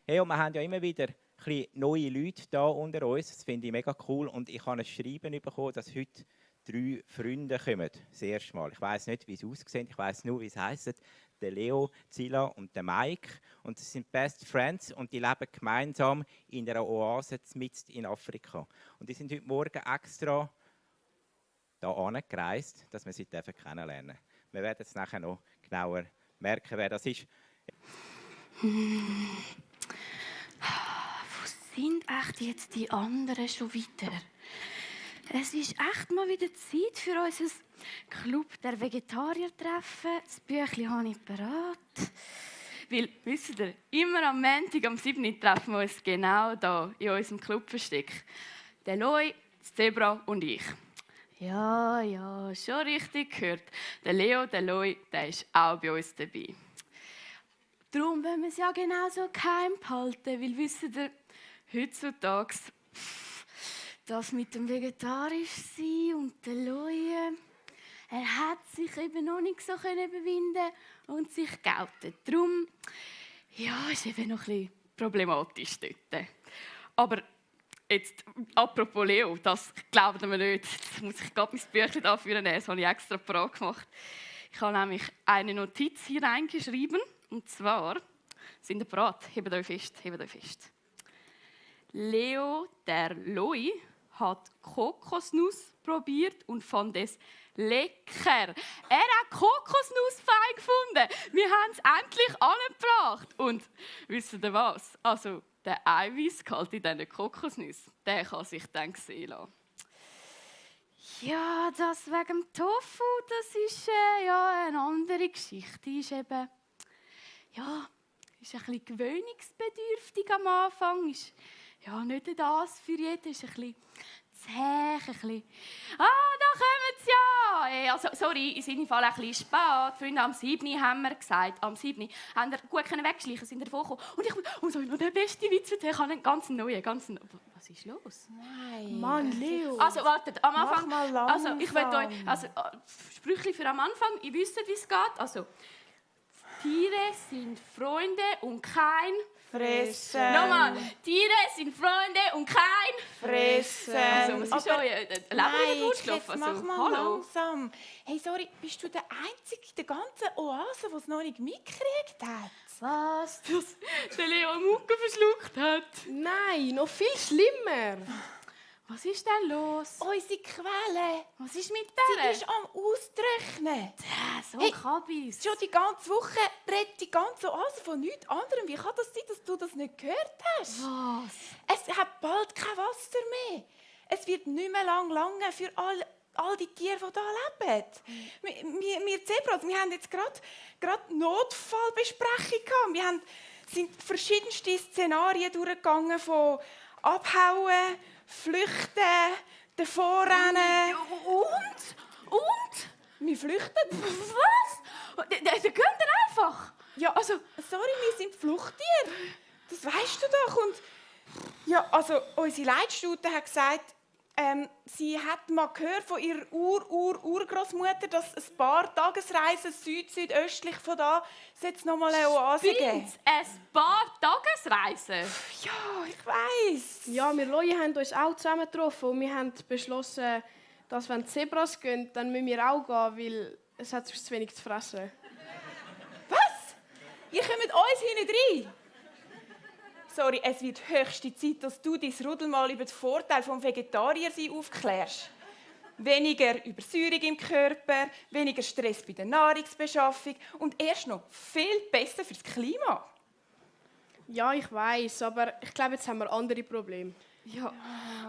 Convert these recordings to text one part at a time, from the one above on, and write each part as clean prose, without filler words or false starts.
Hey, und wir haben ja immer wieder ein bisschen neue Leute hier unter uns. Das finde ich mega cool. Und ich habe ein Schreiben bekommen, dass heute 3 Freunde kommen. Das erste Mal. Ich weiss nicht, wie sie aussehen. Ich weiss nur, wie es heisst. Der Leo, Zilla und der Mike. Und sie sind Best Friends und die leben gemeinsam in einer Oase mitten in Afrika. Und die sind heute Morgen extra hier angereist, dass wir sie kennenlernen dürfen. Wir werden jetzt nachher noch genauer merken, wer das ist. Wo sind echt jetzt die anderen schon wieder? Es ist echt mal wieder Zeit für unser Club der Vegetarier-Treffen. Das Büchlein habe ich bereit. Weil, wisst ihr, immer am Montag, am 7. treffen wir uns genau hier in unserem Clubversteck. Der Loi, das Zebra und ich. Ja, schon richtig gehört. Der Leo, der Loi, der ist auch bei uns dabei. Darum wollen wir es ja genau so geheim behalten, weil, wisst ihr, heutzutage das mit dem vegetarisch sein und der Loi, er hat sich eben noch nicht so überwinden und sich geoutet. Darum, ja, ist eben noch ein bisschen problematisch dort. Aber jetzt, apropos Leo, das glaubt ihr mir nicht. Jetzt muss ich gerade mein Büchlein dafür nehmen, das habe ich extra parat gemacht. Ich habe nämlich eine Notiz hier reingeschrieben. Und zwar, sind ihr bereit? Hebt euch fest. Leo, der Loi, hat Kokosnuss probiert und fand es lecker. Er hat Kokosnuss fein gefunden. Wir haben es endlich angebracht. Und wisst ihr was? Also, der Eiweißgehalt in diesen Kokosnüssen, der kann sich dann sehen lassen. Ja, das wegen dem Tofu, das ist eine andere Geschichte. Die ist eben, ist ein bisschen gewöhnungsbedürftig am Anfang. Ist nicht das für jeden. Ist ein bisschen zäh, ein bisschen. Da kommen sie ja! Also, sorry, in seinem Fall ein bisschen spät. Freunde, am 7. haben wir gesagt. Am 7. haben wir gut wegschleichen, sind davon gekommen. Und soll ich noch den besten Witz erzählen? Ich habe einen ganz neuen. Was ist los? Nein. Mann, Leo. Also, wartet, am Anfang. Mach mal langsam. Also, ich möchte euch. Sprüchli für am Anfang. Ihr wisst, wie es geht. Also, Tiere sind Freunde und kein Fressen. Nochmal. Tiere sind Freunde und kein Fressen. Also, was ist euer Leben Jetzt mach mal langsam. Hey, sorry, bist du der Einzige in der ganzen Oase, der es noch nicht mitgekriegt hat? Was? Dass der Leo Mucke verschluckt hat. Nein, noch viel schlimmer. Was ist denn los? Unsere Quelle. Was ist mit Sie der? ist am Austrocknen. So Hey, Kabis. Schon die ganze Woche redet die ganze Oase von nichts anderem. Wie kann das sein, dass du das nicht gehört hast? Was? Es hat bald kein Wasser mehr. Es wird nicht mehr lange für all die Tiere, die hier leben. Wir Zebras, wir haben jetzt gerade Notfallbesprechung gehabt. Sind verschiedenste Szenarien durchgegangen von Abhauen, Flüchten, Davonrennen. Und? Wir flüchten. Was? Der gönnt er einfach. Ja, also, sorry, wir sind Fluchttiere. Das weißt du doch. Und ja, also, unsere Leitstute hat gesagt, sie hat mal gehört von ihrer Urgroßmutter, dass ein paar Tagesreisen südöstlich von da jetzt noch mal eine Oase geben. Ein paar Tagesreisen? Ja, ich weiss. Ja, wir Leute haben uns auch zusammen getroffen und wir haben beschlossen, dass wenn die Zebras gehen, dann müssen wir auch gehen, weil es hat sonst zu wenig zu fressen. Was? Ihr kommt uns hier nicht rein? Sorry, es wird höchste Zeit, dass du dein Rudel mal über den Vorteil des Vegetarierseins aufklärst. Weniger Übersäuerung im Körper, weniger Stress bei der Nahrungsbeschaffung und erst noch viel besser fürs Klima. Ja, ich weiss, aber ich glaube, jetzt haben wir andere Probleme. Ja.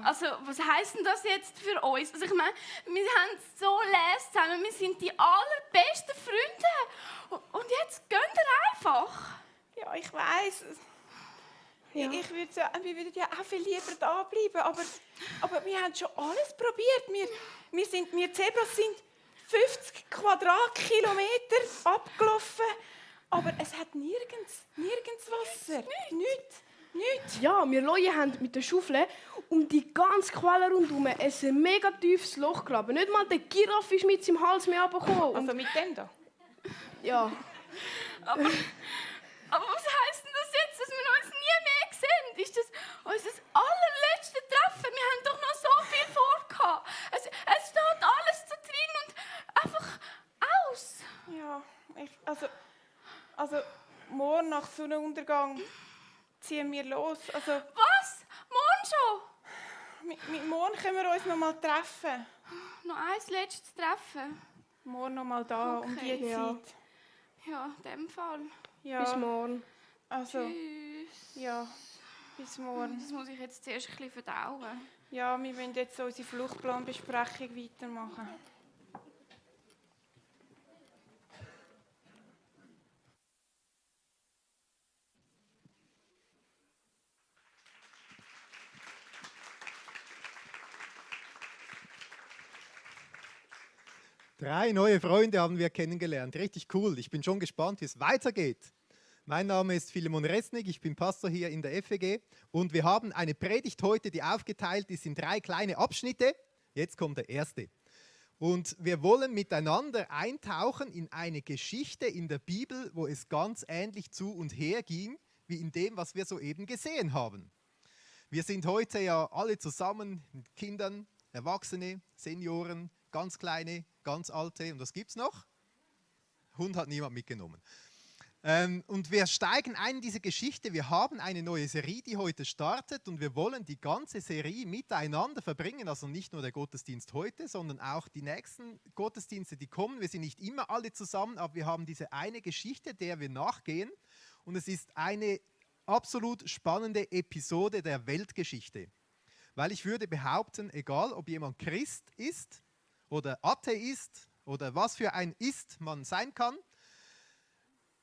Also, was heisst denn das jetzt für uns? Also, ich meine, wir haben es so les zusammen, wir sind die allerbesten Freunde. Und jetzt gehen wir einfach. Ja, ich weiss. Ja. Wir würden ja auch viel lieber da bleiben, aber wir haben schon alles probiert. Wir Zebras sind 50 Quadratkilometer abgelaufen, aber es hat nirgends Wasser. Nichts. Ja, wir Leute haben mit der Schaufel um die ganze Quelle rundherum ein mega tiefes Loch gegraben. Nicht mal der Giraffe ist mit seinem Hals mehr runtergekommen. Also mit dem da? Ja. Aber was heisst denn das jetzt, dass wir uns nie mehr morgen nach Sonnenuntergang ziehen wir los. Also, Was? Morgen schon? mit morgen können wir uns noch mal treffen. Noch ein letztes Treffen? Morgen noch mal da, um Okay, die ja. Zeit. Ja, in dem Fall. Ja, Bis morgen. also, Tschüss. ja, bis morgen. Das muss ich jetzt zuerst ein bisschen verdauen. Ja, wir wollen jetzt unsere Fluchtplanbesprechung weitermachen. Drei neue Freunde haben wir kennengelernt. Richtig cool. Ich bin schon gespannt, wie es weitergeht. Mein Name ist Philemon Resnig, ich bin Pastor hier in der FEG und wir haben eine Predigt heute, die aufgeteilt ist in 3 kleine Abschnitte. Jetzt kommt der erste. Und wir wollen miteinander eintauchen in eine Geschichte in der Bibel, wo es ganz ähnlich zu und her ging, wie in dem, was wir soeben gesehen haben. Wir sind heute ja alle zusammen mit Kindern, Erwachsene, Senioren, ganz kleine, ganz alte und was gibt es noch? Hund hat niemand mitgenommen. Und wir steigen ein in diese Geschichte. Wir haben eine neue Serie, die heute startet und wir wollen die ganze Serie miteinander verbringen. Also nicht nur der Gottesdienst heute, sondern auch die nächsten Gottesdienste, die kommen. Wir sind nicht immer alle zusammen, aber wir haben diese eine Geschichte, der wir nachgehen. Und es ist eine absolut spannende Episode der Weltgeschichte. Weil ich würde behaupten, egal ob jemand Christ ist oder Atheist oder was für ein Ist man sein kann,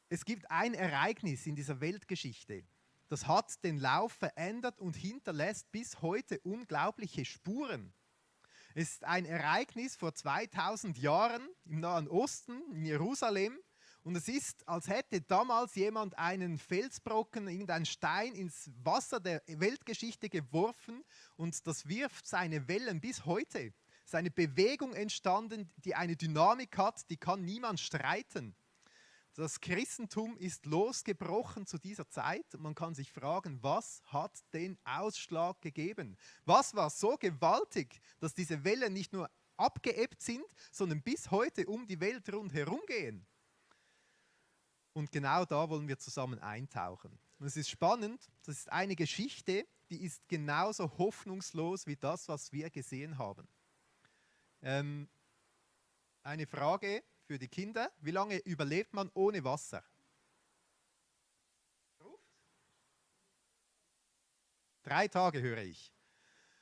es gibt ein Ereignis in dieser Weltgeschichte, das hat den Lauf verändert und hinterlässt bis heute unglaubliche Spuren. Es ist ein Ereignis vor 2000 Jahren im Nahen Osten, in Jerusalem. Und es ist, als hätte damals jemand einen Felsbrocken, irgendeinen Stein ins Wasser der Weltgeschichte geworfen und das wirft seine Wellen bis heute. Es ist eine Bewegung entstanden, die eine Dynamik hat, die kann niemand streiten. Das Christentum ist losgebrochen zu dieser Zeit und man kann sich fragen, was hat den Ausschlag gegeben? Was war so gewaltig, dass diese Wellen nicht nur abgeebbt sind, sondern bis heute um die Welt rundherum gehen? Und genau da wollen wir zusammen eintauchen. Und es ist spannend, das ist eine Geschichte, die ist genauso hoffnungslos wie das, was wir gesehen haben. Eine Frage für die Kinder: Wie lange überlebt man ohne Wasser? 3 Tage höre ich.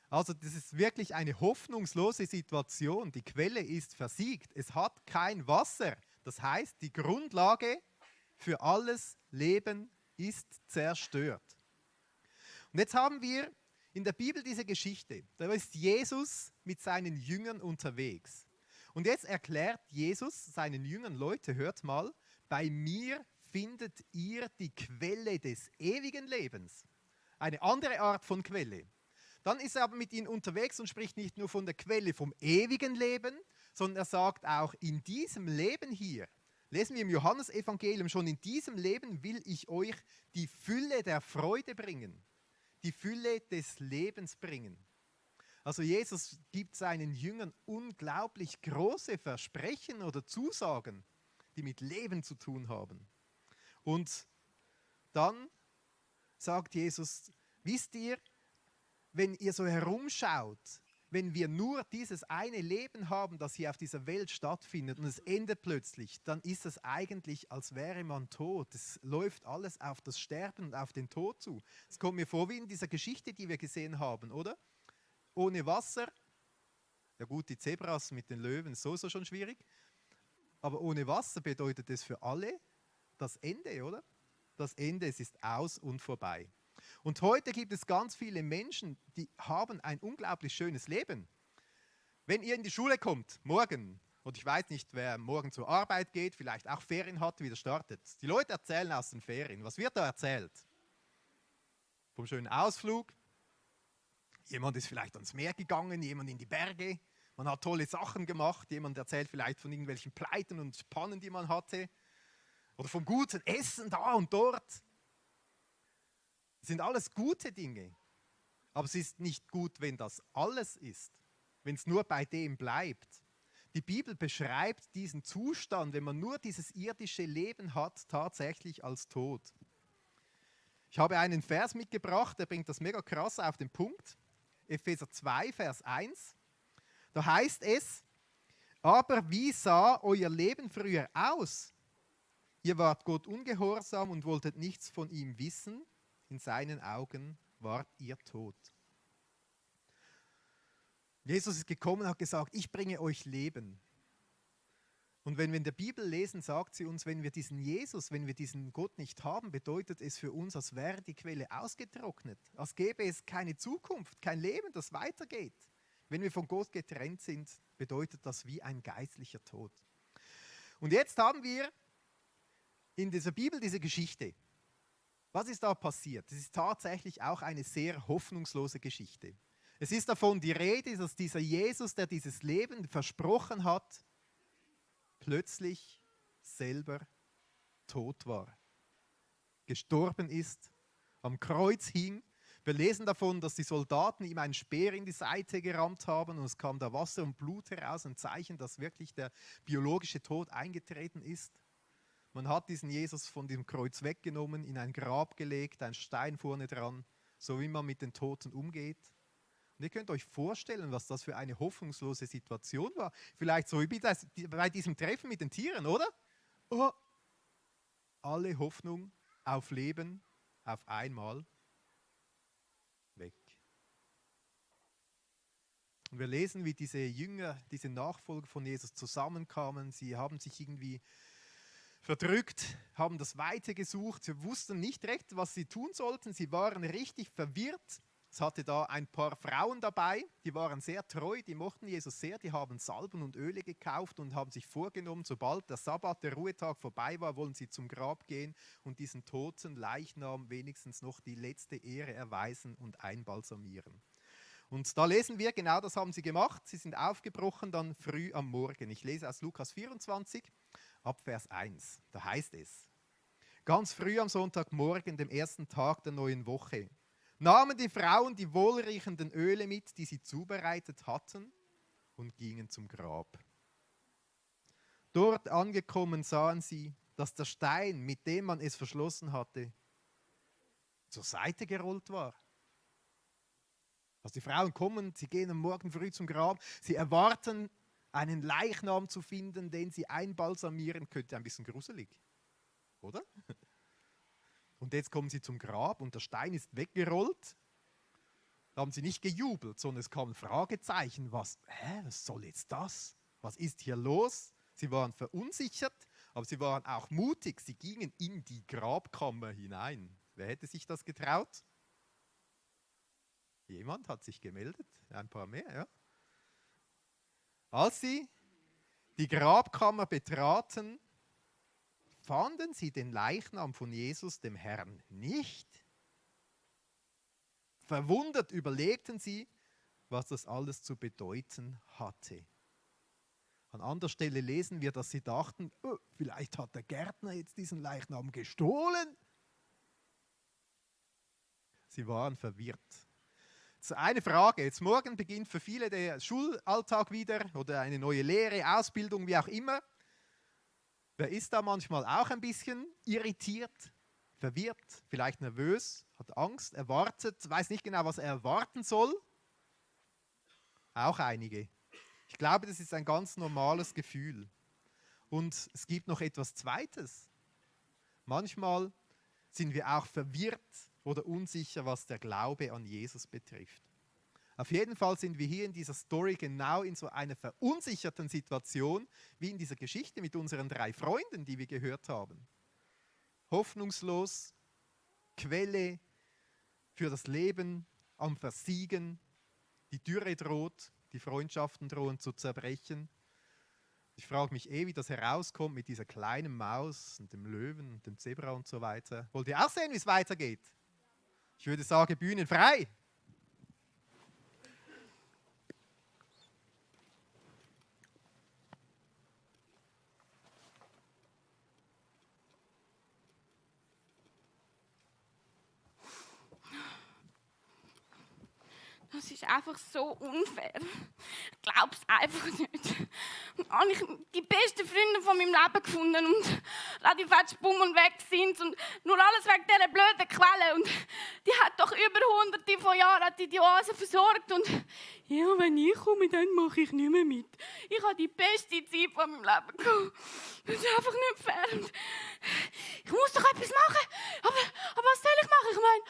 Also das ist wirklich eine hoffnungslose Situation. Die Quelle ist versiegt. Es hat kein Wasser. Das heißt, die Grundlage für alles Leben ist zerstört. Und jetzt haben wir in der Bibel diese Geschichte. Da ist Jesus mit seinen Jüngern unterwegs. Und jetzt erklärt Jesus seinen Jüngern: Leute, hört mal, bei mir findet ihr die Quelle des ewigen Lebens. Eine andere Art von Quelle. Dann ist er aber mit ihnen unterwegs und spricht nicht nur von der Quelle vom ewigen Leben, sondern er sagt auch, in diesem Leben hier, lesen wir im Johannesevangelium, schon in diesem Leben will ich euch die Fülle der Freude bringen, die Fülle des Lebens bringen. Also Jesus gibt seinen Jüngern unglaublich große Versprechen oder Zusagen, die mit Leben zu tun haben. Und dann sagt Jesus, wisst ihr, wenn ihr so herumschaut, wenn wir nur dieses eine Leben haben, das hier auf dieser Welt stattfindet und es endet plötzlich, dann ist es eigentlich, als wäre man tot. Es läuft alles auf das Sterben und auf den Tod zu. Es kommt mir vor wie in dieser Geschichte, die wir gesehen haben, oder? Ohne Wasser, ja gut, die Zebras mit den Löwen, so schon schwierig, aber ohne Wasser bedeutet es für alle das Ende, oder? Das Ende, es ist aus und vorbei. Und heute gibt es ganz viele Menschen, die haben ein unglaublich schönes Leben. Wenn ihr in die Schule kommt, morgen, und ich weiß nicht, wer morgen zur Arbeit geht, vielleicht auch Ferien hat, wieder startet. Die Leute erzählen aus den Ferien. Was wird da erzählt? Vom schönen Ausflug. Jemand ist vielleicht ans Meer gegangen, jemand in die Berge. Man hat tolle Sachen gemacht. Jemand erzählt vielleicht von irgendwelchen Pleiten und Pannen, die man hatte. Oder vom guten Essen da und dort. Das sind alles gute Dinge. Aber es ist nicht gut, wenn das alles ist. Wenn es nur bei dem bleibt. Die Bibel beschreibt diesen Zustand, wenn man nur dieses irdische Leben hat, tatsächlich als Tod. Ich habe einen Vers mitgebracht, der bringt das mega krass auf den Punkt. Epheser 2, Vers 1. Da heißt es, aber wie sah euer Leben früher aus? Ihr wart Gott ungehorsam und wolltet nichts von ihm wissen. In seinen Augen wart ihr tot. Jesus ist gekommen und hat gesagt, ich bringe euch Leben. Und wenn wir in der Bibel lesen, sagt sie uns, wenn wir diesen Jesus, wenn wir diesen Gott nicht haben, bedeutet es für uns, als wäre die Quelle ausgetrocknet. Als gäbe es keine Zukunft, kein Leben, das weitergeht. Wenn wir von Gott getrennt sind, bedeutet das wie ein geistlicher Tod. Und jetzt haben wir in dieser Bibel diese Geschichte. Was ist da passiert? Es ist tatsächlich auch eine sehr hoffnungslose Geschichte. Es ist davon die Rede, dass dieser Jesus, der dieses Leben versprochen hat, plötzlich selber tot war, gestorben ist, am Kreuz hing. Wir lesen davon, dass die Soldaten ihm einen Speer in die Seite gerammt haben und es kam da Wasser und Blut heraus, ein Zeichen, dass wirklich der biologische Tod eingetreten ist. Man hat diesen Jesus von dem Kreuz weggenommen, in ein Grab gelegt, ein Stein vorne dran, so wie man mit den Toten umgeht. Und ihr könnt euch vorstellen, was das für eine hoffnungslose Situation war. Vielleicht so wie bei diesem Treffen mit den Tieren, oder? Oh, alle Hoffnung auf Leben auf einmal weg. Und wir lesen, wie diese Jünger, diese Nachfolger von Jesus zusammenkamen. Sie haben sich irgendwie verdrückt, haben das Weite gesucht. Sie wussten nicht recht, was sie tun sollten. Sie waren richtig verwirrt. Es hatte da ein paar Frauen dabei, die waren sehr treu, die mochten Jesus sehr, die haben Salben und Öle gekauft und haben sich vorgenommen, sobald der Sabbat, der Ruhetag vorbei war, wollen sie zum Grab gehen und diesen toten Leichnam wenigstens noch die letzte Ehre erweisen und einbalsamieren. Und da lesen wir, genau das haben sie gemacht, sie sind aufgebrochen dann früh am Morgen. Ich lese aus Lukas 24, ab Vers 1, da heißt es, ganz früh am Sonntagmorgen, dem ersten Tag der neuen Woche, nahmen die Frauen die wohlriechenden Öle mit, die sie zubereitet hatten, und gingen zum Grab. Dort angekommen sahen sie, dass der Stein, mit dem man es verschlossen hatte, zur Seite gerollt war. Also die Frauen kommen, sie gehen am Morgen früh zum Grab, sie erwarten, einen Leichnam zu finden, den sie einbalsamieren könnte. Ein bisschen gruselig, oder? Und jetzt kommen sie zum Grab und der Stein ist weggerollt. Da haben sie nicht gejubelt, sondern es kamen Fragezeichen. Was soll jetzt das? Was ist hier los? Sie waren verunsichert, aber sie waren auch mutig. Sie gingen in die Grabkammer hinein. Wer hätte sich das getraut? Jemand hat sich gemeldet, ein paar mehr, ja. Als sie die Grabkammer betraten, fanden sie den Leichnam von Jesus, dem Herrn, nicht. Verwundert überlegten sie, was das alles zu bedeuten hatte. An anderer Stelle lesen wir, dass sie dachten, oh, vielleicht hat der Gärtner jetzt diesen Leichnam gestohlen. Sie waren verwirrt. Eine Frage, jetzt morgen beginnt für viele der Schulalltag wieder oder eine neue Lehre, Ausbildung, wie auch immer. Wer ist da manchmal auch ein bisschen irritiert, verwirrt, vielleicht nervös, hat Angst, erwartet, weiß nicht genau, was er erwarten soll? Auch einige. Ich glaube, das ist ein ganz normales Gefühl. Und es gibt noch etwas Zweites. Manchmal sind wir auch verwirrt oder unsicher, was der Glaube an Jesus betrifft. Auf jeden Fall sind wir hier in dieser Story genau in so einer verunsicherten Situation, wie in dieser Geschichte mit unseren 3 Freunden, die wir gehört haben. Hoffnungslos, Quelle für das Leben am Versiegen, die Dürre droht, die Freundschaften drohen zu zerbrechen. Ich frage mich wie das herauskommt mit dieser kleinen Maus und dem Löwen und dem Zebra und so weiter. Wollt ihr auch sehen, wie es weitergeht? Ich würde sagen, Bühnen frei. Das ist einfach so unfair. Ich glaube es einfach nicht. Dann habe ich die besten Freunde von meinem Leben gefunden und Radifatsch, Bumm und weg sind und nur alles wegen dieser blöden Quelle. Und die hat doch über hunderte von Jahren die Oase versorgt und ja, wenn ich komme, dann mache ich nicht mehr mit. Ich habe die beste Zeit von meinem Leben gehabt. Das ist einfach nicht fair. Und ich muss doch etwas machen. Aber was soll ich machen? Ich meine,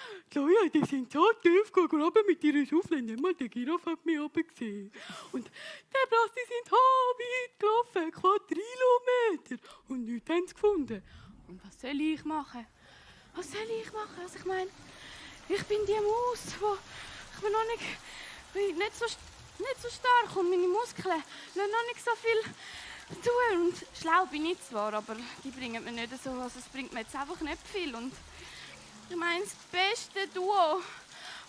ja, die sind so tief gegraben mit ihrer Schaufel. Nicht mal der Giraffe hat mich runtergesehen. Und die Brasse sind weit gelaufen, Quadrilometer. Und nichts haben sie gefunden. Und was soll ich machen? Also ich meine, ich bin die Maus, ich bin noch nicht so stark und meine Muskeln lassen noch nicht so viel tun. Und schlau bin ich zwar, aber die bringen mir nicht so, also es bringt mir jetzt einfach nicht viel. Und ich meine, das beste Duo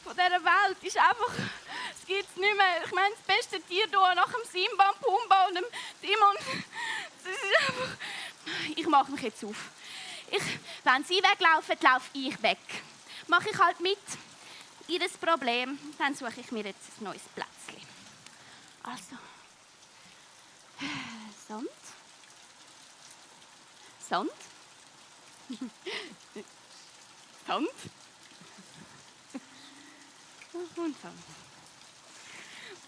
von dieser Welt ist einfach, es gibt es nicht mehr. Ich meine, das beste Tierduo nach dem Simba, Pumba und dem Timon, das ist einfach, ich mache mich jetzt auf. Wenn sie weglaufen, laufe ich weg. Mache ich halt mit. Ihres Problem, dann suche ich mir jetzt ein neues Plätzchen. Also, Sand. Sand. Sand. Und Sand.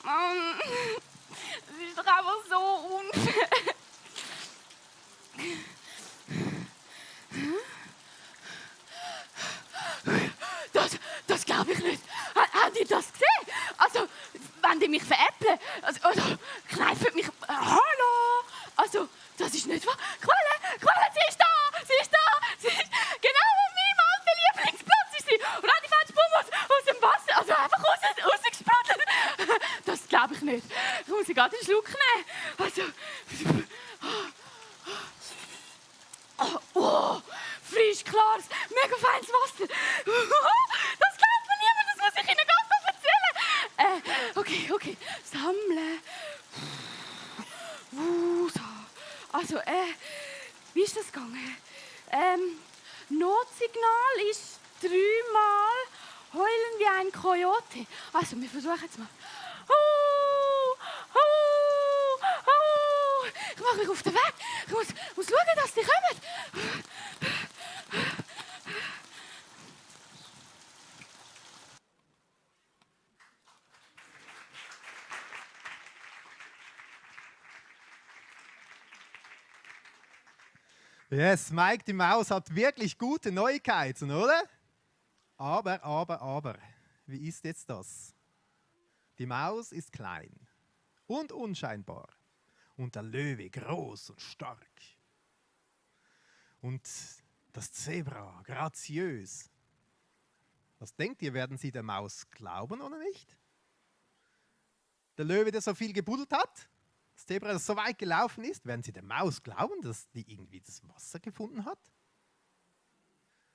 Mann, das ist doch einfach so unfair. Das glaube ich nicht. Habt ihr das gesehen? Also, wenn die mich veräppeln, oder kneifen mich. Hallo! Also, das ist nicht wahr. Quelle, sie ist da! Sie ist genau an meinem alten Lieblingsplatz ist sie. Und auch die Fettspumpe aus dem Wasser, also einfach rausgesprudelt. Das glaube ich nicht. Ich muss gerade einen Schluck nehmen. Also. Oh, frisch, klares, mega feines Wasser. Das glaubt mir niemand, das muss ich Ihnen ganz erzählen. Okay, sammeln. So. Also, wie ist das gegangen? Notsignal ist 3-mal heulen wie ein Kojote. Also, wir versuchen es mal. Ich mache mich auf den Weg. Ich muss schauen, dass die kommen. Yes, Mike die Maus hat wirklich gute Neuigkeiten, oder? Aber, wie ist jetzt das? Die Maus ist klein und unscheinbar und der Löwe groß und stark. Und das Zebra graziös. Was denkt ihr, werden sie der Maus glauben oder nicht? Der Löwe, der so viel gebuddelt hat? Das Zebra, das so weit gelaufen ist, werden sie der Maus glauben, dass die irgendwie das Wasser gefunden hat?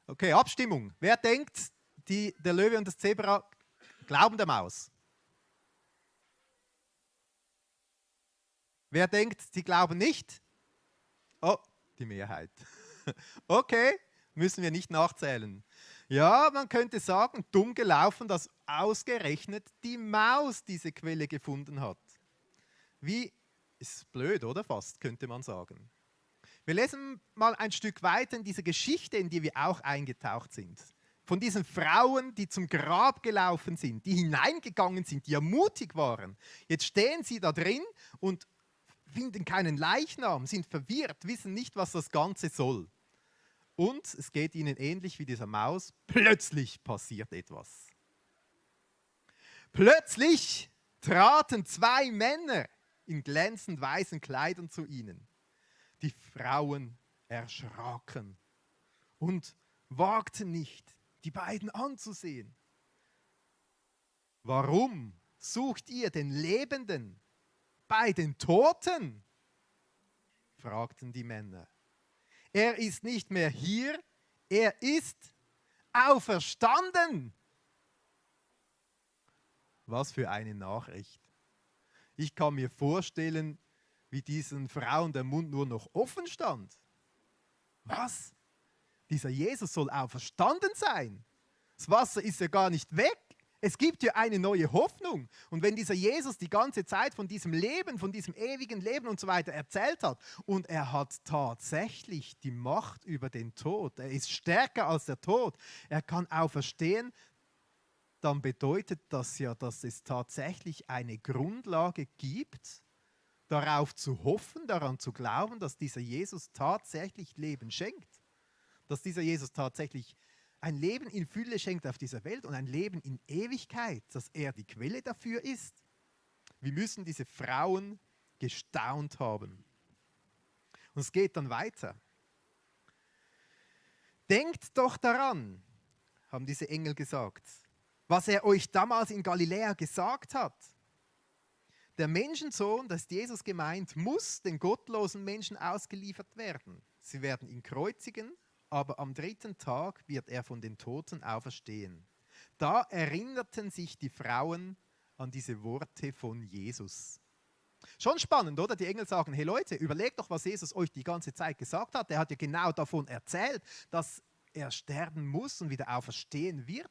Okay, Abstimmung. Wer denkt, der Löwe und das Zebra glauben der Maus? Wer denkt, sie glauben nicht? Oh, die Mehrheit. Okay, müssen wir nicht nachzählen. Ja, man könnte sagen, dumm gelaufen, dass ausgerechnet die Maus diese Quelle gefunden hat. Wie ist blöd, oder fast, könnte man sagen. Wir lesen mal ein Stück weiter in diese Geschichte, in die wir auch eingetaucht sind. Von diesen Frauen, die zum Grab gelaufen sind, die hineingegangen sind, die ja mutig waren. Jetzt stehen sie da drin und finden keinen Leichnam, sind verwirrt, wissen nicht, was das Ganze soll. Und es geht ihnen ähnlich wie dieser Maus. Plötzlich passiert etwas. Plötzlich traten 2 Männer in glänzend weißen Kleidern zu ihnen. Die Frauen erschraken und wagten nicht, die beiden anzusehen. Warum sucht ihr den Lebenden bei den Toten? Fragten die Männer. Er ist nicht mehr hier, er ist auferstanden. Was für eine Nachricht. Ich kann mir vorstellen, wie diesen Frauen der Mund nur noch offen stand. Was? Dieser Jesus soll auferstanden sein? Das Wasser ist ja gar nicht weg. Es gibt ja eine neue Hoffnung. Und wenn dieser Jesus die ganze Zeit von diesem Leben, von diesem ewigen Leben und so weiter erzählt hat und er hat tatsächlich die Macht über den Tod, er ist stärker als der Tod, er kann auferstehen, dann bedeutet das ja, dass es tatsächlich eine Grundlage gibt, darauf zu hoffen, daran zu glauben, dass dieser Jesus tatsächlich Leben schenkt. Dass dieser Jesus tatsächlich ein Leben in Fülle schenkt auf dieser Welt und ein Leben in Ewigkeit, dass er die Quelle dafür ist. Wir müssen diese Frauen gestaunt haben. Und es geht dann weiter. Denkt doch daran, haben diese Engel gesagt, was er euch damals in Galiläa gesagt hat. Der Menschensohn, das ist Jesus gemeint, muss den gottlosen Menschen ausgeliefert werden. Sie werden ihn kreuzigen, aber am 3. Tag wird er von den Toten auferstehen. Da erinnerten sich die Frauen an diese Worte von Jesus. Schon spannend, oder? Die Engel sagen, hey Leute, überlegt doch, was Jesus euch die ganze Zeit gesagt hat. Er hat ja genau davon erzählt, dass er sterben muss und wieder auferstehen wird.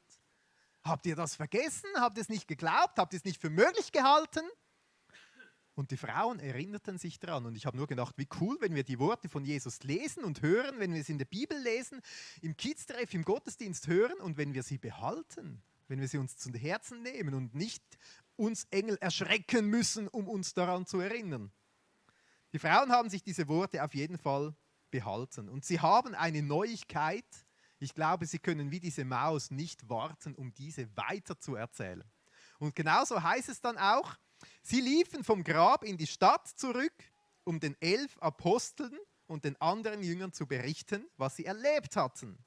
Habt ihr das vergessen? Habt ihr es nicht geglaubt? Habt ihr es nicht für möglich gehalten? Und die Frauen erinnerten sich daran. Und ich habe nur gedacht, wie cool, wenn wir die Worte von Jesus lesen und hören, wenn wir es in der Bibel lesen, im Kids-Treff, im Gottesdienst hören und wenn wir sie behalten, wenn wir sie uns zu Herzen nehmen und nicht uns Engel erschrecken müssen, um uns daran zu erinnern. Die Frauen haben sich diese Worte auf jeden Fall behalten. Und sie haben eine Neuigkeit. Ich glaube, sie können wie diese Maus nicht warten, um diese weiter zu erzählen. Und genauso heißt es dann auch, sie liefen vom Grab in die Stadt zurück, um den 11 Aposteln und den anderen Jüngern zu berichten, was sie erlebt hatten.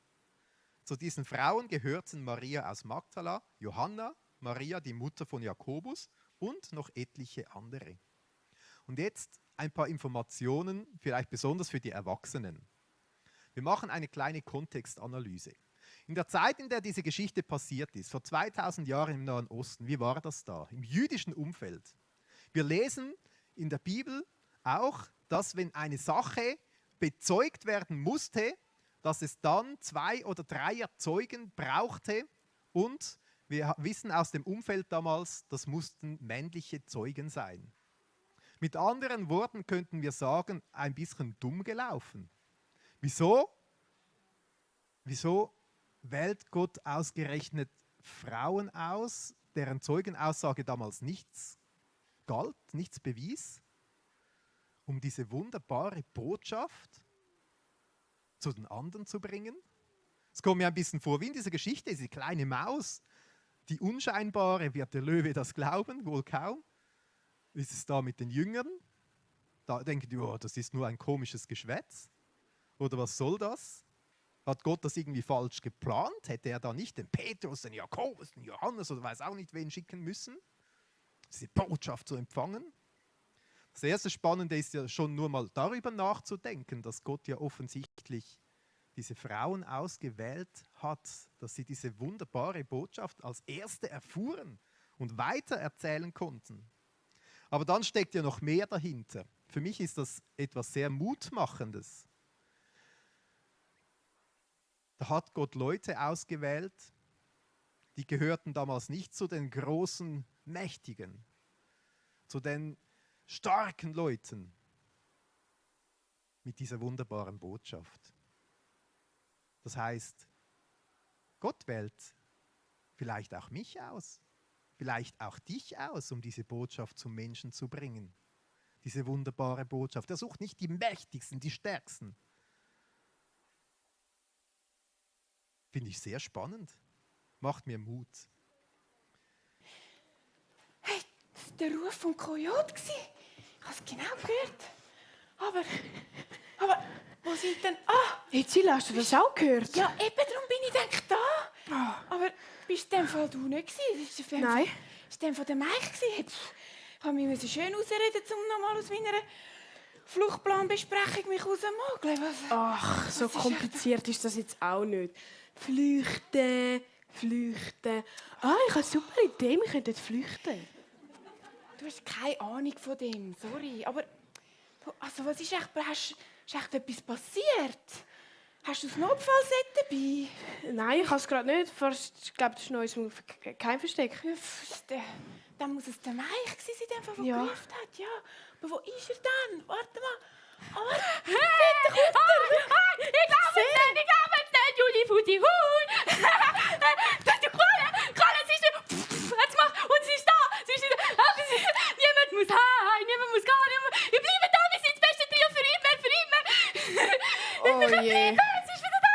Zu diesen Frauen gehörten Maria aus Magdala, Johanna, Maria, die Mutter von Jakobus und noch etliche andere. Und jetzt ein paar Informationen, vielleicht besonders für die Erwachsenen. Wir machen eine kleine Kontextanalyse. In der Zeit, in der diese Geschichte passiert ist, vor 2000 Jahren im Nahen Osten, wie war das da? Im jüdischen Umfeld. Wir lesen in der Bibel auch, dass wenn eine Sache bezeugt werden musste, dass es dann 2 oder 3 Zeugen brauchte und wir wissen aus dem Umfeld damals, das mussten männliche Zeugen sein. Mit anderen Worten könnten wir sagen, ein bisschen dumm gelaufen. Wieso wählt Gott ausgerechnet Frauen aus, deren Zeugenaussage damals nichts galt, nichts bewies, um diese wunderbare Botschaft zu den anderen zu bringen? Es kommt mir ein bisschen vor wie in dieser Geschichte, diese kleine Maus, die unscheinbare, wird der Löwe das glauben? Wohl kaum. Wie ist es da mit den Jüngern? Da denken die, oh, das ist nur ein komisches Geschwätz. Oder was soll das? Hat Gott das irgendwie falsch geplant? Hätte er da nicht den Petrus, den Jakobus, den Johannes oder weiß auch nicht wen schicken müssen, diese Botschaft zu empfangen? Das erste Spannende ist ja schon nur mal darüber nachzudenken, dass Gott ja offensichtlich diese Frauen ausgewählt hat, dass sie diese wunderbare Botschaft als erste erfuhren und weitererzählen konnten. Aber dann steckt ja noch mehr dahinter. Für mich ist das etwas sehr Mutmachendes. Da hat Gott Leute ausgewählt, die gehörten damals nicht zu den großen Mächtigen, zu den starken Leuten mit dieser wunderbaren Botschaft. Das heißt, Gott wählt vielleicht auch mich aus, vielleicht auch dich aus, um diese Botschaft zum Menschen zu bringen. Diese wunderbare Botschaft. Er sucht nicht die Mächtigsten, die Stärksten. Finde ich sehr spannend. Macht mir Mut. Hey, das war der Ruf vom Kojote. Ich habe es genau gehört. Aber, wo sind denn... Hey Zilla, hast du das auch gehört? Ja, eben, darum bin ich denk da. Aber bist du in dem Fall du nicht gewesen? Nein. Ist dem von der Mike gewesen? Ich habe mich schön ausreden, um nochmal aus meiner Fluchtplanbesprechung mich rauszumogeln. Ach, so kompliziert ist das jetzt auch nicht. Flüchten. Ich habe eine super Idee, wir könnten flüchten. Du hast keine Ahnung von dem, sorry. Aber also, was ist echt, ist echt etwas passiert? Hast du das Notfallset dabei? Nein, ich habe es gerade nicht. Ich glaube, das ist noch unser Geheimversteck. Ja, dann muss es der Mike sein, der Ja. gerufen hat. Ja. Aber wo ist er denn? Warte mal. Oh, Ich glaube es nicht, Juli Futi, hui! Du Kohle, sie ist nicht... Jetzt mach, und sie ist da! Niemand muss heim, niemand muss gehen, wir bleiben da, wir sind das beste Trio für immer! Oh je. Sie ist wieder da!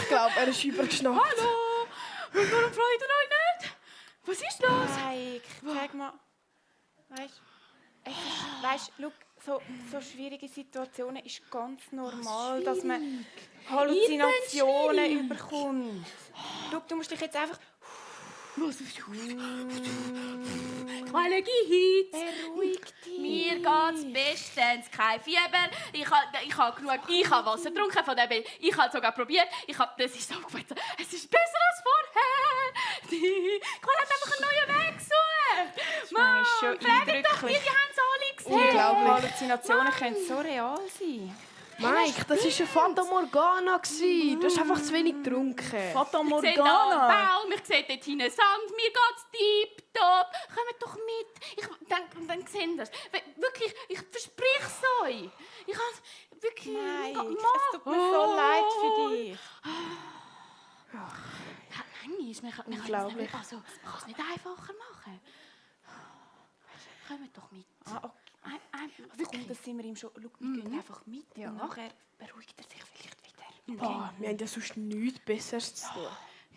Ich glaube, er ist übergeschnappt. Hallo! Und warum freut ihr euch nicht? Was ist los? Mike, sag mal. Weißt du, so schwierige Situationen ist ganz normal, dass man Halluzinationen überkommt. Du musst dich jetzt einfach Quelle Gehit! beruhig dich. Mir geht's bestens, kein Fieber. Ich habe Wasser getrunken von dem. Ich habe sogar probiert. Das ist so gut. Es ist besser als vorher. Die Quelle hat einfach einen neuen Weg gesucht. meine, ist schon fragt doch eindrücklich. die haben es alle gesehen. Unglaublich. Halluzinationen können so real sein. Mike, das war eine Fata Morgana. Du hast einfach zu wenig getrunken. Fata Wir sehen da einen Baum, ich sehe dort hinten Sand, mir geht's tipptopp. Kommt doch mit. Dann sehen wir es. Wirklich, ich verspreche es euch. Ich habe wirklich... Mike, es tut mir so leid für dich. Manchmal, man kann es nicht einfacher machen. Kommt doch mit. Komm, das sind wir ihm schon. Schau, wir gehen einfach mit und nachher beruhigt er sich vielleicht wieder. Boah, wir haben ja sonst nichts Besseres zu tun.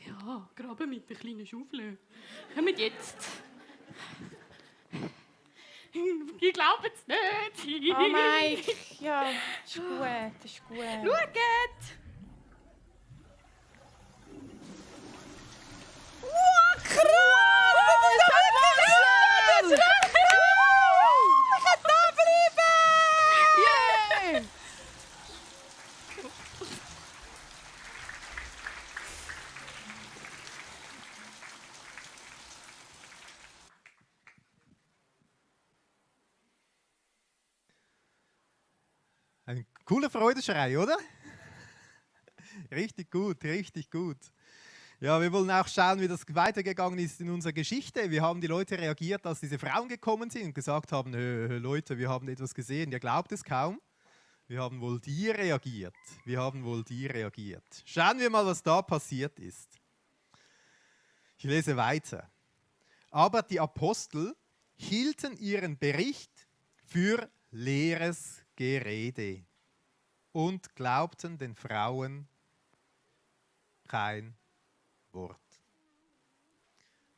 Ja, graben mit der kleinen Schaufel. Kommt jetzt. Ich glaube es nicht. Oh Mike, ja, das ist gut, das ist gut. Schaut! Ein cooler Freudenschrei, oder? Richtig gut, richtig gut. Ja, wir wollen auch schauen, wie das weitergegangen ist in unserer Geschichte. Wie haben die Leute reagiert, als diese Frauen gekommen sind und gesagt haben, Leute, wir haben etwas gesehen, ihr glaubt es kaum. Wie haben wohl die reagiert? Wie haben wohl die reagiert? Schauen wir mal, was da passiert ist. Ich lese weiter. Aber die Apostel hielten ihren Bericht für leeres Gerede und glaubten den Frauen kein Wort.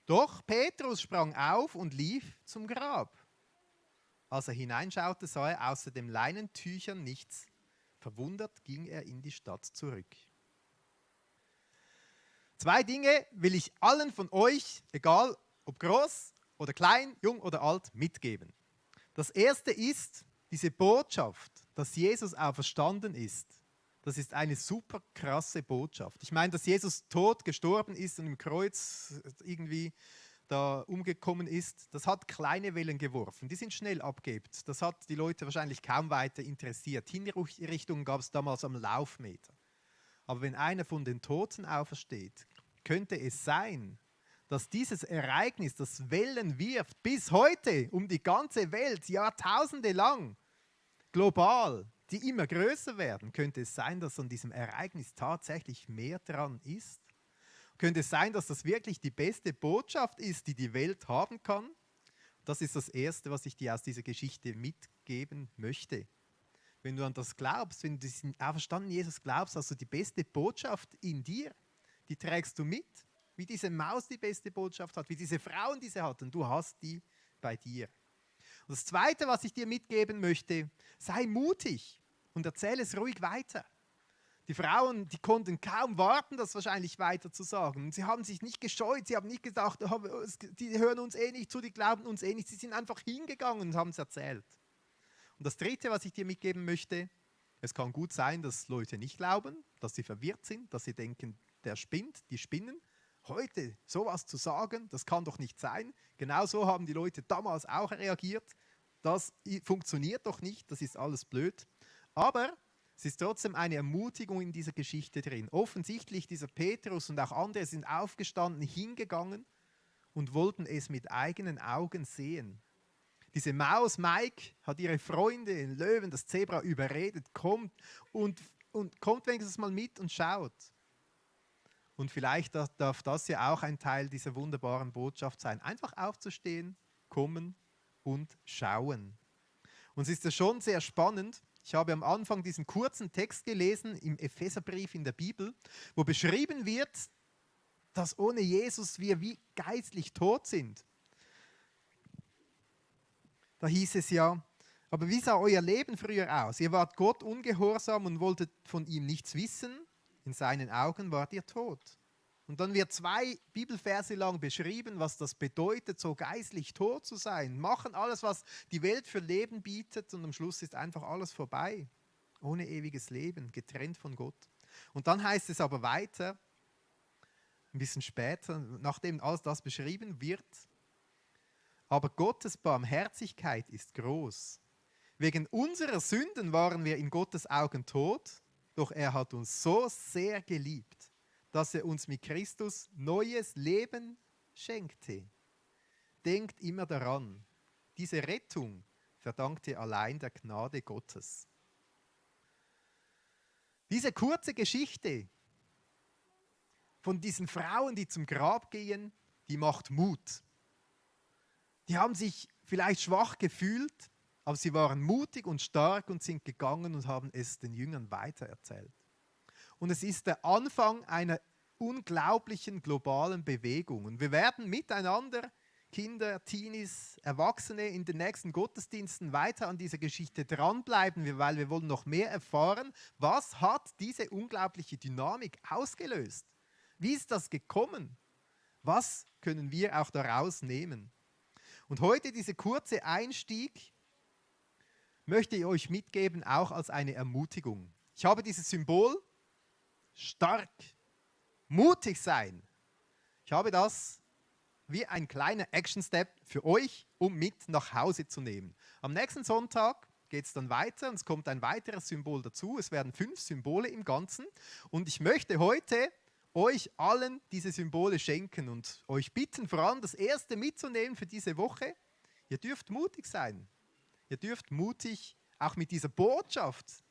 Doch Petrus sprang auf und lief zum Grab. Als er hineinschaute, sah er außer den Leinentüchern nichts. Verwundert ging er in die Stadt zurück. 2 Dinge will ich allen von euch, egal ob groß oder klein, jung oder alt, mitgeben. Das erste ist diese Botschaft, dass Jesus auferstanden ist. Das ist eine super krasse Botschaft. Ich meine, dass Jesus tot gestorben ist und im Kreuz irgendwie da umgekommen ist, das hat kleine Wellen geworfen. Die sind schnell abgeebt. Das hat die Leute wahrscheinlich kaum weiter interessiert. Hinrichtungen gab es damals am Laufmeter. Aber wenn einer von den Toten aufersteht, könnte es sein, dass dieses Ereignis, das Wellen wirft, bis heute um die ganze Welt, Jahrtausende lang, global, die immer größer werden, könnte es sein, dass an diesem Ereignis tatsächlich mehr dran ist? Könnte es sein, dass das wirklich die beste Botschaft ist, die die Welt haben kann? Das ist das Erste, was ich dir aus dieser Geschichte mitgeben möchte. Wenn du an das glaubst, wenn du diesen auferstandenen Jesus glaubst, hast du die beste Botschaft in dir, die trägst du mit, wie diese Maus die beste Botschaft hat, wie diese Frauen diese hatten, du hast die bei dir. Und das Zweite, was ich dir mitgeben möchte, sei mutig und erzähle es ruhig weiter. Die Frauen, die konnten kaum warten, das wahrscheinlich weiter zu sagen. Und sie haben sich nicht gescheut, sie haben nicht gedacht, die hören uns eh nicht zu, die glauben uns eh nicht. Sie sind einfach hingegangen und haben es erzählt. Und das Dritte, was ich dir mitgeben möchte, es kann gut sein, dass Leute nicht glauben, dass sie verwirrt sind, dass sie denken, der spinnt, die spinnen. Heute sowas zu sagen, das kann doch nicht sein. Genauso haben die Leute damals auch reagiert. Das funktioniert doch nicht, das ist alles blöd. Aber Es ist trotzdem eine Ermutigung in dieser Geschichte drin. Offensichtlich dieser Petrus und auch andere sind aufgestanden, hingegangen und wollten es mit eigenen Augen sehen. Diese Maus Mike hat ihre Freunde, den Löwen, das Zebra überredet, kommt und kommt wenigstens mal mit und schaut. Und vielleicht darf das ja auch ein Teil dieser wunderbaren Botschaft sein. Einfach aufzustehen, kommen und schauen. Und es ist ja schon sehr spannend. Ich habe am Anfang diesen kurzen Text gelesen im Epheserbrief in der Bibel, wo beschrieben wird, dass ohne Jesus wir wie geistlich tot sind. Da hieß es ja, aber wie sah euer Leben früher aus? Ihr wart Gott ungehorsam und wolltet von ihm nichts wissen. In seinen Augen wart ihr tot. Und dann wird 2 Bibelverse lang beschrieben, was das bedeutet, so geistlich tot zu sein. Machen alles, was die Welt für Leben bietet und am Schluss ist einfach alles vorbei. Ohne ewiges Leben, getrennt von Gott. Und dann heißt es aber weiter, ein bisschen später, nachdem alles das beschrieben wird, aber Gottes Barmherzigkeit ist groß. Wegen unserer Sünden waren wir in Gottes Augen tot, doch er hat uns so sehr geliebt, dass er uns mit Christus neues Leben schenkte. Denkt immer daran, diese Rettung verdankt ihr allein der Gnade Gottes. Diese kurze Geschichte von diesen Frauen, die zum Grab gehen, die macht Mut. Die haben sich vielleicht schwach gefühlt, aber sie waren mutig und stark und sind gegangen und haben es den Jüngern weitererzählt. Und es ist der Anfang einer unglaublichen globalen Bewegung. Und wir werden miteinander, Kinder, Teenies, Erwachsene, in den nächsten Gottesdiensten weiter an dieser Geschichte dranbleiben, weil wir wollen noch mehr erfahren, was hat diese unglaubliche Dynamik ausgelöst? Wie ist das gekommen? Was können wir auch daraus nehmen? Und heute dieser kurze Einstieg möchte ich euch mitgeben, auch als eine Ermutigung. Ich habe dieses Symbol, stark, mutig sein. Ich habe das wie ein kleiner Action-Step für euch, um mit nach Hause zu nehmen. Am nächsten Sonntag geht es dann weiter und es kommt ein weiteres Symbol dazu. Es werden 5 Symbole im Ganzen. Und ich möchte heute euch allen diese Symbole schenken und euch bitten, vor allem das erste mitzunehmen für diese Woche. Ihr dürft mutig sein. Ihr dürft mutig auch mit dieser Botschaft,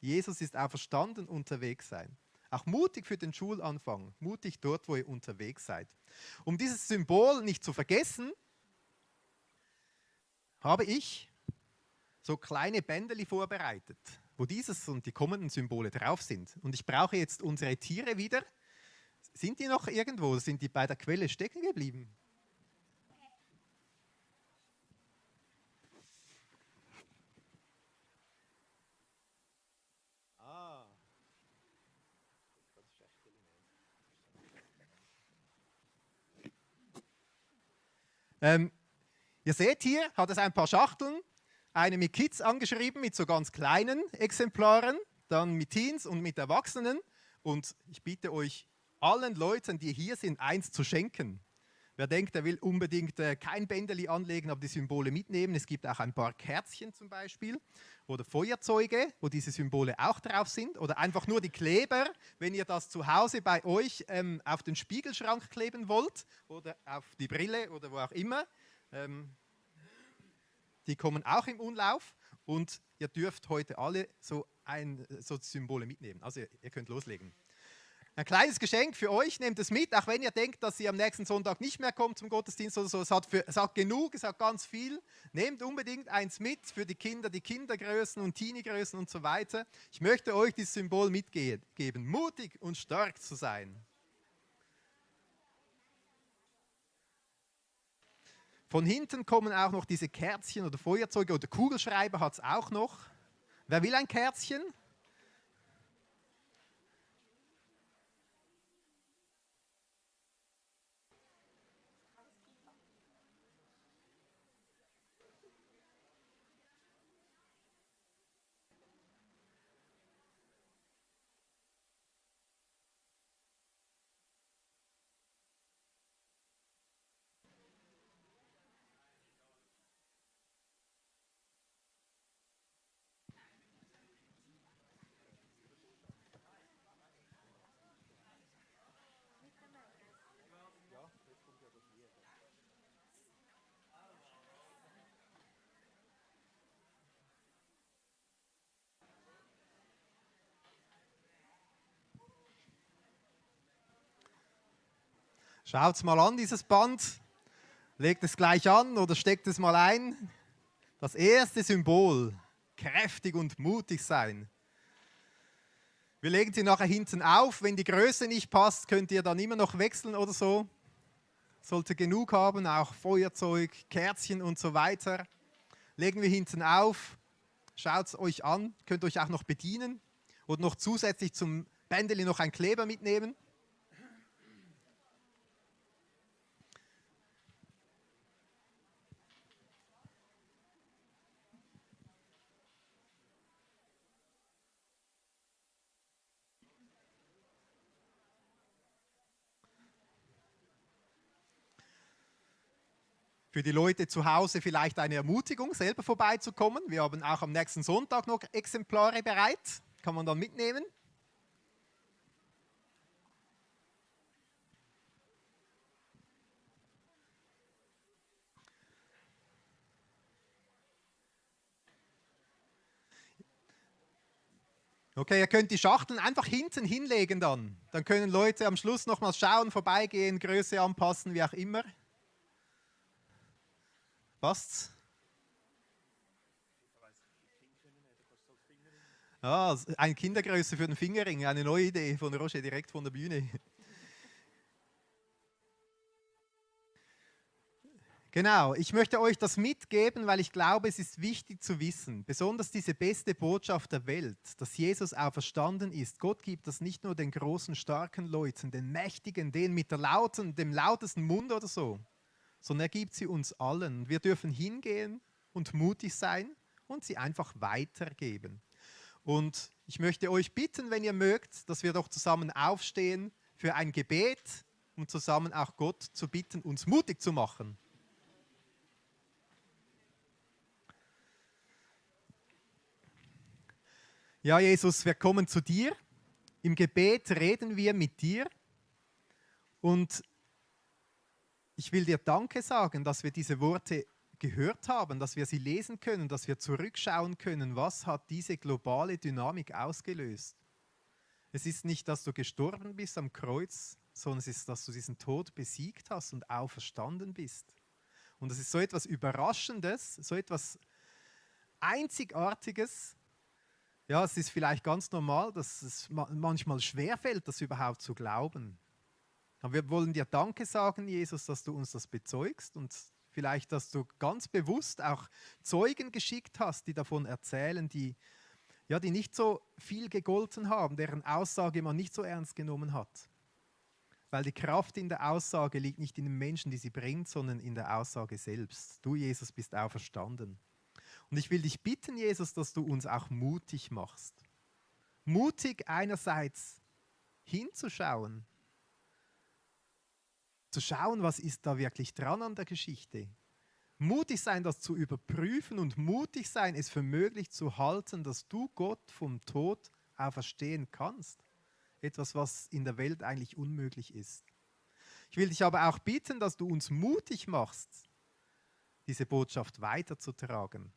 Jesus ist auferstanden, unterwegs sein. Auch mutig für den Schulanfang, mutig dort, wo ihr unterwegs seid. Um dieses Symbol nicht zu vergessen, habe ich so kleine Bändeli vorbereitet, wo dieses und die kommenden Symbole drauf sind. Und ich brauche jetzt unsere Tiere wieder. Sind die noch irgendwo? Sind die bei der Quelle stecken geblieben? Ihr seht hier, hat es ein paar Schachteln, eine mit Kids angeschrieben, mit so ganz kleinen Exemplaren, dann mit Teens und mit Erwachsenen. Und ich bitte euch, allen Leuten, die hier sind, eins zu schenken. Wer denkt, er will unbedingt kein Bändeli anlegen, aber die Symbole mitnehmen. Es gibt auch ein paar Kerzchen zum Beispiel oder Feuerzeuge, wo diese Symbole auch drauf sind. Oder einfach nur die Kleber, wenn ihr das zu Hause bei euch auf den Spiegelschrank kleben wollt oder auf die Brille oder wo auch immer. Die kommen auch im Umlauf und ihr dürft heute alle so Symbole mitnehmen. Also ihr könnt loslegen. Ein kleines Geschenk für euch, nehmt es mit, auch wenn ihr denkt, dass ihr am nächsten Sonntag nicht mehr kommt zum Gottesdienst oder so. Es hat genug, es hat ganz viel. Nehmt unbedingt eins mit für die Kinder, die Kindergrößen und Teenie-Größen und so weiter. Ich möchte euch dieses Symbol mitgeben, mutig und stark zu sein. Von hinten kommen auch noch diese Kerzchen oder Feuerzeuge oder Kugelschreiber hat es auch noch. Wer will ein Kerzchen? Schaut mal an, dieses Band. Legt es gleich an oder steckt es mal ein. Das erste Symbol, kräftig und mutig sein. Wir legen sie nachher hinten auf. Wenn die Größe nicht passt, könnt ihr dann immer noch wechseln oder so. Sollte genug haben, auch Feuerzeug, Kerzchen und so weiter. Legen wir hinten auf. Schaut es euch an. Könnt euch auch noch bedienen. Und noch zusätzlich zum Bändeli noch einen Kleber mitnehmen. Für die Leute zu Hause vielleicht eine Ermutigung, selber vorbeizukommen. Wir haben auch am nächsten Sonntag noch Exemplare bereit. Kann man dann mitnehmen. Okay, ihr könnt die Schachteln einfach hinten hinlegen dann. Dann können Leute am Schluss nochmals schauen, vorbeigehen, Größe anpassen, wie auch immer. Passt's? Ah, eine Kindergröße für den Fingerring, eine neue Idee von Roger direkt von der Bühne. Genau, ich möchte euch das mitgeben, weil ich glaube, es ist wichtig zu wissen, besonders diese beste Botschaft der Welt, dass Jesus auferstanden ist. Gott gibt das nicht nur den großen, starken Leuten, den Mächtigen, denen mit dem lautesten Mund oder so, sondern er gibt sie uns allen. Wir dürfen hingehen und mutig sein und sie einfach weitergeben. Und ich möchte euch bitten, wenn ihr mögt, dass wir doch zusammen aufstehen für ein Gebet, um zusammen auch Gott zu bitten, uns mutig zu machen. Ja, Jesus, wir kommen zu dir. Im Gebet reden wir mit dir und ich will dir Danke sagen, dass wir diese Worte gehört haben, dass wir sie lesen können, dass wir zurückschauen können, was hat diese globale Dynamik ausgelöst. Es ist nicht, dass du gestorben bist am Kreuz, sondern es ist, dass du diesen Tod besiegt hast und auferstanden bist. Und das ist so etwas Überraschendes, so etwas Einzigartiges. Ja, es ist vielleicht ganz normal, dass es manchmal schwerfällt, das überhaupt zu glauben. Aber wir wollen dir Danke sagen, Jesus, dass du uns das bezeugst und vielleicht, dass du ganz bewusst auch Zeugen geschickt hast, die davon erzählen, die nicht so viel gegolten haben, deren Aussage man nicht so ernst genommen hat. Weil die Kraft in der Aussage liegt nicht in den Menschen, die sie bringt, sondern in der Aussage selbst. Du, Jesus, bist auferstanden. Und ich will dich bitten, Jesus, dass du uns auch mutig machst. Mutig einerseits hinzuschauen, zu schauen, was ist da wirklich dran an der Geschichte. Mutig sein, das zu überprüfen und mutig sein, es für möglich zu halten, dass du Gott vom Tod auferstehen kannst. Etwas, was in der Welt eigentlich unmöglich ist. Ich will dich aber auch bitten, dass du uns mutig machst, diese Botschaft weiterzutragen.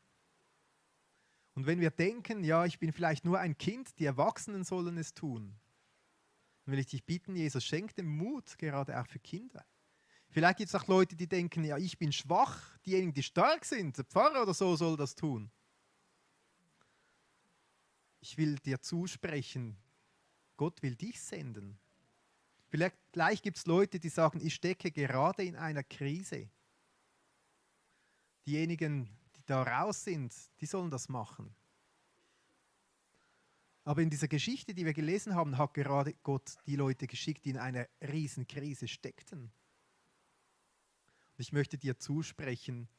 Und wenn wir denken, ja, ich bin vielleicht nur ein Kind, die Erwachsenen sollen es tun, dann will ich dich bitten, Jesus, schenk den Mut, gerade auch für Kinder. Vielleicht gibt es auch Leute, die denken, ja, ich bin schwach, diejenigen, die stark sind, der Pfarrer oder so soll das tun. Ich will dir zusprechen, Gott will dich senden. Vielleicht gibt es Leute, die sagen, ich stecke gerade in einer Krise. Diejenigen, die da raus sind, die sollen das machen. Aber in dieser Geschichte, die wir gelesen haben, hat gerade Gott die Leute geschickt, die in einer Riesenkrise steckten. Und ich möchte dir zusprechen,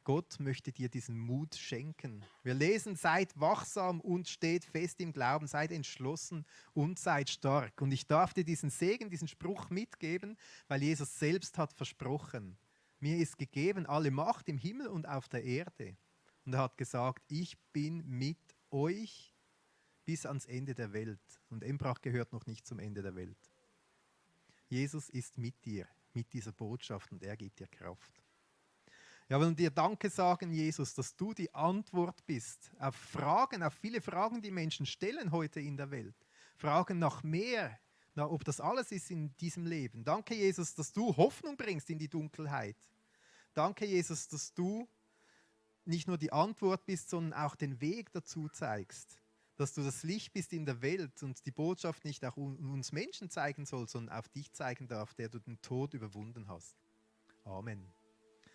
Gott möchte dir diesen Mut schenken. Wir lesen, seid wachsam und steht fest im Glauben, seid entschlossen und seid stark. Und ich darf dir diesen Segen, diesen Spruch mitgeben, weil Jesus selbst hat versprochen, mir ist gegeben alle Macht im Himmel und auf der Erde. Und er hat gesagt, ich bin mit euch bis ans Ende der Welt. Und Embrach gehört noch nicht zum Ende der Welt. Jesus ist mit dir, mit dieser Botschaft und er gibt dir Kraft. Ja, wir wollen dir Danke sagen, Jesus, dass du die Antwort bist auf viele Fragen, die Menschen stellen heute in der Welt. Fragen nach mehr, ob das alles ist in diesem Leben. Danke, Jesus, dass du Hoffnung bringst in die Dunkelheit. Danke, Jesus, dass du nicht nur die Antwort bist, sondern auch den Weg dazu zeigst. Dass du das Licht bist in der Welt und die Botschaft nicht auch uns Menschen zeigen soll, sondern auf dich zeigen darf, der du den Tod überwunden hast. Amen.